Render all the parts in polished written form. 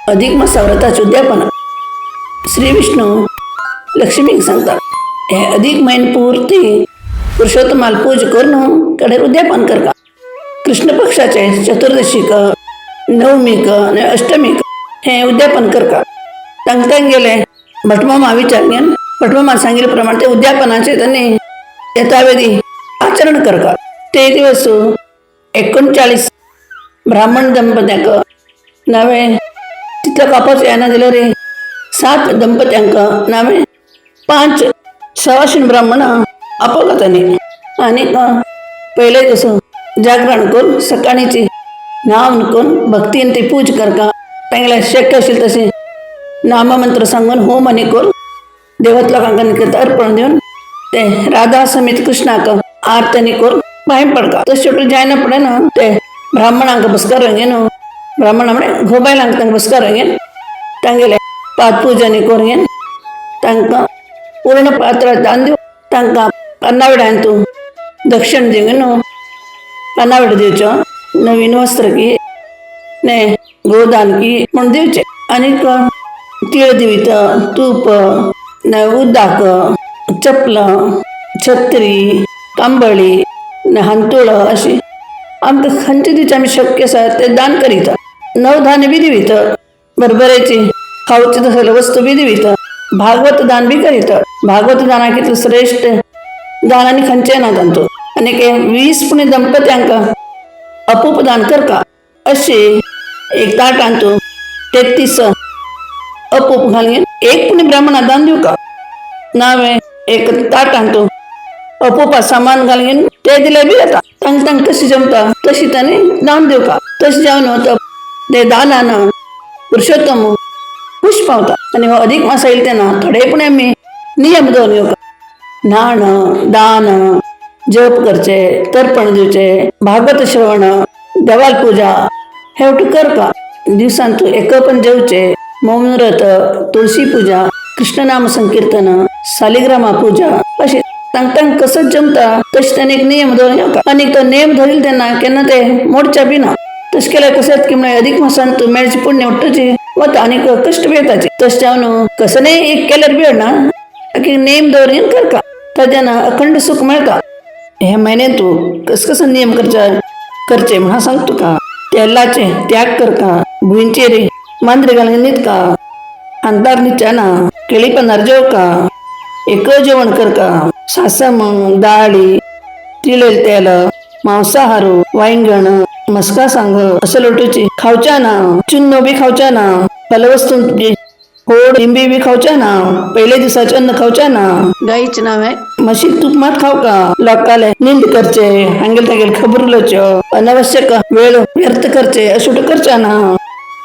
अधिक मासा व्रताचे उद्यापन श्री विष्णू लक्ष्मीक सांगता, हे अधिक म्हयन पुर्ती पुरुषोत्तमाल पूज करून कडेर उद्यापन करका. कृष्ण पक्षाचे चतुर्दशीक, नवमीक आनी अष्टमीक हे उद्यापन करका. तांकां गेले भटमामा विचार, भटमामा सांगिल्ले प्रमाणे ते उद्यापनाचे त्यांनी यथाविधी आचरण करका. ते दिवस 39 ब्राह्मण दंपत्यांक नवे तितलो कापाचो येना जाल्यार 7 दंपत्यांक नवे 5 सवाशीण ब्राह्मण आपवला तांणी. आनीक पयले दिस जागरण करून सकाळीची न्हावन करून भक्तीन ती पूज करका. तांगेले शक्य आशिल्लें तशें नाममंत्र सांगून होम आनी करून देवत लोकांक अर्पण दिवन ते राधा समेत कृष्णाक आरती आनी करून पांय पडका. तशें जायना फुडें न्हू ते ब्राह्मणांक बसकार घेवन, ब्राह्मणा म्हळ्यार घोव-बायलांक तांकां बसकार घेवन तांगेले पाद पूजा आनी करून घेवन तांकां पूर्ण पात्र दान दिवन तांकां पानाविडान तूं दक्षिण दिवन न्हू पानाविड दिवच्यो, नवीन वस्त्र की ने गोदान की म्हूण दिवचें. आनीक तीळ दिवीत, तूप, उदक, चपलां, छत्री, कांबळी, हांतुळ अशी आमकां खंयचे दिवचें आमी शक्य आसा तें दान करीत. नवधान्य बी दिवीत, बरबरेची खावची तसले वस्तू बी दिवीत. भागवत दान बी करीत. भागवत दाना कितलें श्रेश्ठ दान आनी खंयचें ना तातूंत. आनीक 20 पुणी दंपत्यांक अपूप दान करका. अशी एक ताटांत 33 अपूप घालून एक पुणी ब्राह्मणा दान दिवका. नावे एक ताटांत अपूपा सामान घालून ते दिले बी जाता. तांकां तांकां कशी जमता तशी तांणी दान दिवका. तशें जावन ते दानान पुरुषोत्तम खूश पावता. आनी हो अधिक मास येयलो तेन्ना थोडे पूण आमी नियम दवरून येवका. न्हाण, दान, जप करचे, तर्पण दिवचे, भागवत श्रवण, देवाल पूजा हे वटू करका. दिवसान तूं एक पण जेवचे, मौन व्रत, तुळशी पूजा, कृष्णनाम संकीर्तन, सालिग्रामा पूजा अशें तांकां तांकां कसो जमता तशें ताणें एक नियम दवरून येवका. आनी तो नेम धरील तेन्ना केन्ना ते मोडचे बी ना. तशें केल्यार कशें की म्हळ्यार अधिक मासान तूं मेळचें पुण्य उट्टचें वता आनी कश्ट बी येताचे. तशें जावन कसलेंय एक केल्यार बी ना की नेम दवरून करका, ताज्यान अखंड सुख मेळटा. हे म्हयन्यान तूं कस कसो नियम करचे करचे म्हणून सांग तुका. तेलाचे त्याग करका, भुंयचेर मांद्री घालून न्हिदका, अंतार न्हिदचे ना, केळी पानार जेवका, एक जेवण करका. सासम, दाळी, तिळेल तेल, मांसाहार, वांयगण, मस्का सांग असं लोटूची खावच्या ना, चुन्नो बी खावच्या ना, फलवस्तू होड लिंबी बी खावच्या ना, पयले दिसाचे अन्न खावच्या ना, गाईचे नाव आहे म्हशी तूप मात खाव का. लोकाले निंद करचे, हांगेल तागेल खबर उलोवच्यो, अनावश्यक वेळ व्यर्थ करचे अशें करचे ना.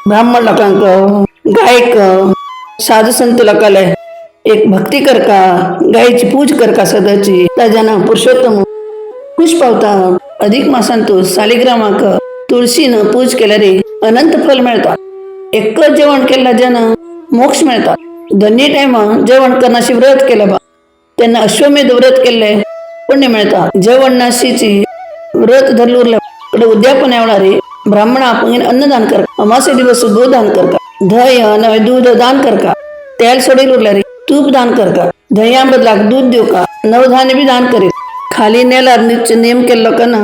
ब्राह्मण लोकांक, गायक, साधू संत लोकाले एक भक्ती करका, गायची पूज करका सदाची, ताज्यान पुरुषोत्तम खुश पावता. अधिक मासान तूं सालिग्रामाक तुळशीन पूज केल्यार अनंत फल मेळता. एकच जेवण केल्ल्या ज्यान मोक्ष मेळता. दोन्ही टायम जेवण करनाशी व्रत केलं बा तेन्ना अश्वमेध व्रत केल्ले पुण्य मेळता. जेवण नाशीची व्रत धरलं उरलं कडे उद्यापन वेळार ब्राह्मण आपण अन्नदान कर, अमासे दिवस गोदान करका, धय नवे दूध दान करका, तेल सोडील उरल्यार तूप दान करका, दह्या बदलाक दूध दिवका, नवधान्य बी दान करीत. खाली नेलार नित्य नेम केल्लो लोकांना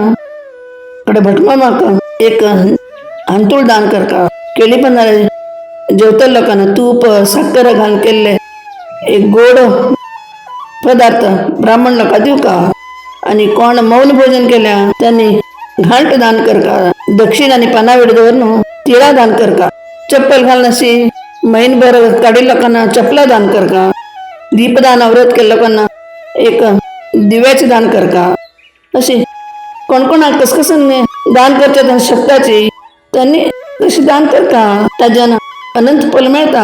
कडे भटमामाक एक हांतूळ दान करका. केळी पानार जेवतल्या लोकांना तूप साखर घालून केल्ले एक गोड पदार्थ ब्राह्मण लोकां दिवका. आणि कोण मौन भोजन केल्या त्यांनी घांट दान करका. दक्षिण आणि पानावेड दवरून तिळा दान करका. चप्पल घालनाशी महिनभर काडील लोकांना चपला दान करका. दीपदान व्रत केल्ल्या लोकांना एक दिव्याचे दान करका. असे कोण कोणाक कस कसं दान करचे त्यांना शक्ताची त्यांनी तशी दान करका. ताज्यान अनंत फल मेळता.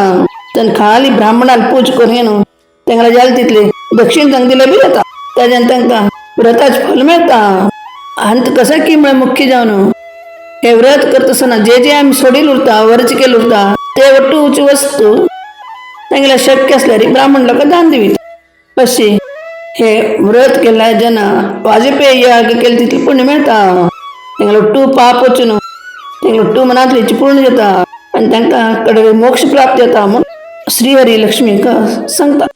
त्यांनी खाली ब्राह्मणाला पूज करून न्हू तांकां जाले तितले दक्षिण तांकां दिले बी जाता. ताज्यान तांकां व्रताचें फल मेळता. आनी कसं की म्हळ्यार मुख्य जावन हे व्रत करता आसतना जे जे आमी सोडील उरता, वर्ज केले उरता ते वट्टूची वस्तू तांगेले शक्य आसल्यार ब्राह्मण लोकां दान दिवीत. अशी हे व्रत केल्यार जेन्ना वाजपेयी याग केले तितलें पुण्य मेळटा. तांगेलो टू पाप वचून तांगेलो टू मनांतली इच्छा पूर्ण जाता. आनी तांकां कडेन मोक्ष प्राप्त जाता म्हूण श्रीहरी लक्ष्मीक सांगता.